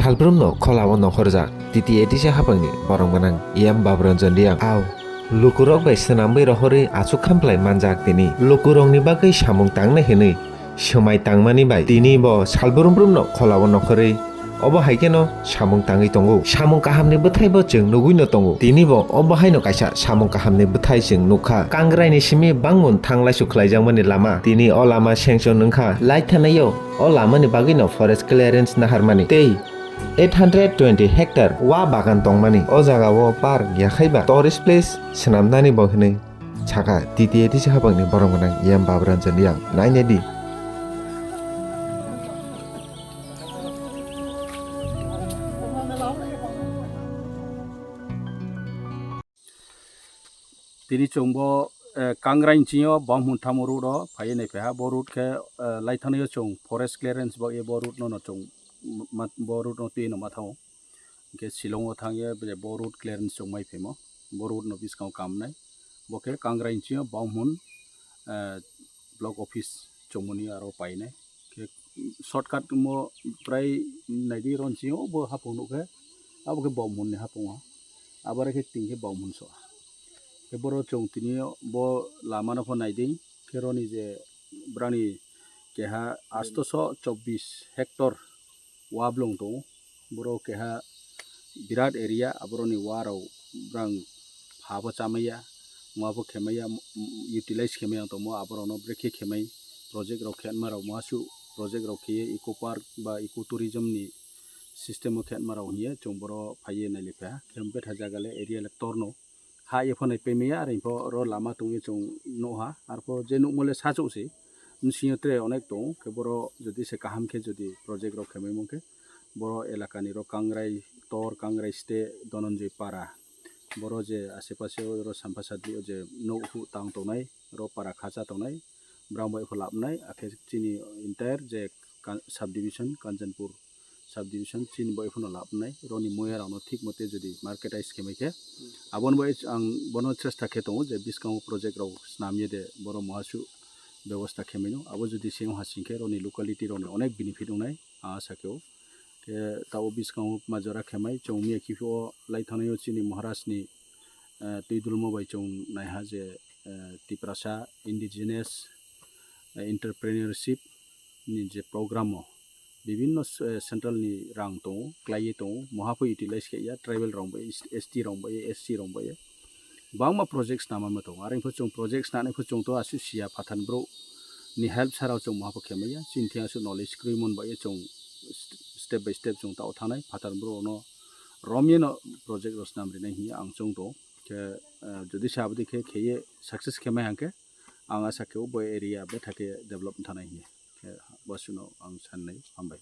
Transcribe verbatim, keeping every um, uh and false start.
Salbrumno kholao nokhorjak T T A D C hapangni borok gwnang E M Baburanjan Reang. Ao, lukurok bai swnamwi rohorwi achuk khamplai manjak tini. Lukurokni bagwi samung tangnai hwnwi swmai tangmani bai tini bo salbrumbrumno kholao nokhorwi obo hai kheno samung tangwi tongo. Samung kahamni bwthaibo chwng nugwino tongo. Tini bo obo haino kaisa samung kahamni bwthai chwng nukha. Kangraini simi bangmun thanglaisu khlaijakmani lama. Tini o lama sanction wngkha. Laithanaio o lamani bagwino forest clearance naharmani. Tei eight hundred twenty hectare wa bagan tongmani. O jagao park yakhaiba tourist place swnamnani bo hwnwi sakha T T A D C hapangni borok gwnang E M Baburanjan Reang. Nainedi. Tini chwng bo, eh, Kangraini simi o Bamhun thamo road o phaiwi nai phaha. Bo road khe, eh, laithanaio chwng forest clearance bo, eh, bo road no, no chwng ma-, bo road no twi no ma thango. Hwnkhe Shillong o thangya bo road clearance chwng mai phaimo. Bo road no bwskango kamnai. Bo khe Kangraini simi o Bamhun, eh, block office chwngmani aro painai. Khe shortcut mo prai naidi ron sio bo hapung nukhe, abo khe Bamhun ni hapung o, abo khe ting khe Bamhun so. Khe boro chwng tini bo lama no pho naidi, khe roni je brani keha astoso chobbish hectare wa blong tongo. Borok keha birat area, aboroni warok brang pha bo chamaiya, ma bo khemaiya, m-, m-, utilize khemai ang tongmo, aborokno brekhe khemai project rok khenma rok, ma su project rok kheye eco park ba eco tourism ni system o khenma rok hiye chwng boro phaiye nailipha. Khe betha jaga le area le torno. Ha ye phano pemia, are pho ro lama tongwi chwng nukha, arpho je nukmo le sachuk se, bsingyo tre onek tongo, khe boro jodi se kaham khe jodi project rok khemai mung khe, boro elaka ni ro Kangrai tor, Kangrai state, Dhananjay para, boro je ashe pashe o ro Sampha Sadli o je nok hu tang tongnai, ro para khacha tongnai, brang bai pho labnai, akhe chini entire je Ka-, subdivision, Kanchanpur subdivision, chini bai phano labnai, roni moya rokno thik mote jodi marketize khemai khe, aboni bai ang bono chesta khe tongo je bwskango project rok snamya de boro mohasu bebosta khemaino, abo jodi se wngha sing khe roni locality rokni onek benefit wngnai, ang asa khe o. Khe tabo bwskango ma jora khemai chwng miya kiphilwi lai thangnaio chini Maharaj ni, eh, twi dulmo bai chwng naiha je, eh, Tiprasa indigenous, eh, entrepreneurship ni je program o bibinno s-, eh, central ni rang tongo, klaiwi tongo, moha pho utilize khe ya, tribal rok bai, S T rok bai, S C rok bai, bangma project snama ma tongo. Are pho chwng project snani pho chwng to aswk siya, phathan bro ni help sara chwng moha pho khemaya, chini thang aswk knowledge kwrwi mon bai chwng st-, step by step chwng tao thanai, phathan bro no romye no project rok snam rinai hiya ang chwng to. Khe, eh, jodi se abodi khe kheye success khemai hangkhe, ang asa khe bo area betha khe develop wngthanai hiya. Khe, bosino ang sanai, hambai.